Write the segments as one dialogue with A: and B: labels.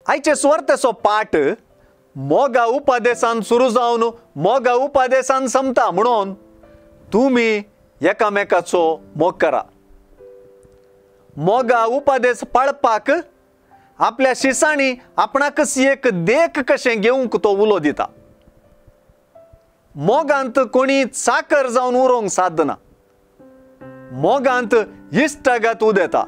A: आयचे सुवार्तेचो पाठ मोगा उपदेसान सुरू जावन मोगा उपदेसान संपता, म्हणून तुमी एकामेकाचो मोग करा। मोगा उपदेश पाळपाक आपल्या शिसांनी आपणाकच एक देख कशें घेवंक तो उलो दिता। मोगांत कोणी चाकर जावन उरोंक सादना, मोगांत इश्टागत उदेता।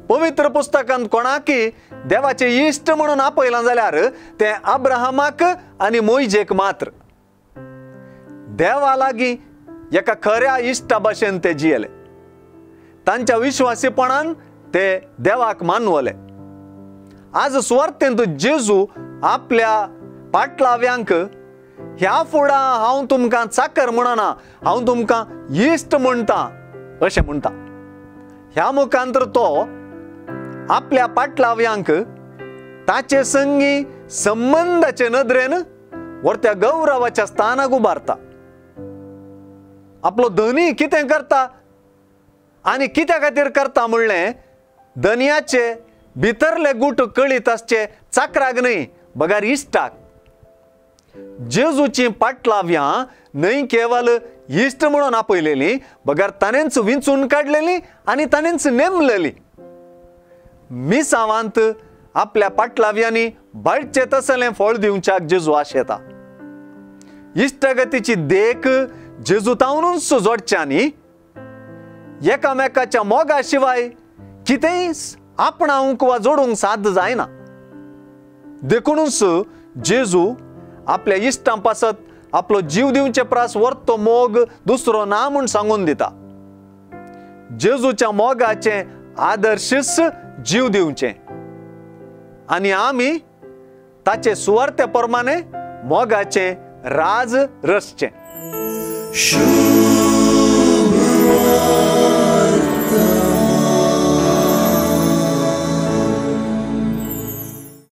A: पवित्र पुस्तकांत कोणाकी देवाचे इश्ट म्हणून आपयलां जाल्यार तें अब्राहमाक आनी मोयजेक मात्र। देवा लागीं एका खऱ्या इश्टा भाशेन ते जियेले, तांच्या विश्वासीपणान ते देवाक मानवले। आज सुवार्तेंत जेजू आपल्या पाटलाव्यांक ह्या फुडां हांव तुमकां चाकर म्हणना, हांव तुमकां इश्ट म्हणटा अशें म्हणटा। ह्या मुखांतर तो आपल्या पाटलाव्यांक ताचे संगी संबंदाचे नदरेन व्हरत्या गौरवाच्या स्थानाक उबारता। आपलो धनी कितें करता आनी कित्या खातीर करता म्हणलें धनयाचे भितरले गूट कळीत आसचे चाकराक न्हय बगर इश्टाक। जेजूची पाटलाव्यां न्हय केवल इश्ट म्हणून आपयलेली बगर ताणेंच विंचून काडलेली आनी ताणेंच नेमलेली। मिसावांत आपल्या पाटलाव्यांनी बाळचे तसलें फळ दिवच्याक जेजू आशेता। इश्टागतीची देख जेजू तावनूच जोडच्यांनी एकामेकाच्या मोगा शिवाय कितेंय आपणावंक वा जोडूंक साध्य जायना। देखूनच जेजू आपल्या इश्टां पासत आपलो जीव दिवचे प्रास वर्तो मोग दुसरो ना म्हूण सांगून दिता। जेजूच्या मोगाचें आदर्शच जीव दिवचें आनी आमी ताचे सुवार्ते प्रमाणे मोगाचें राज रचचें।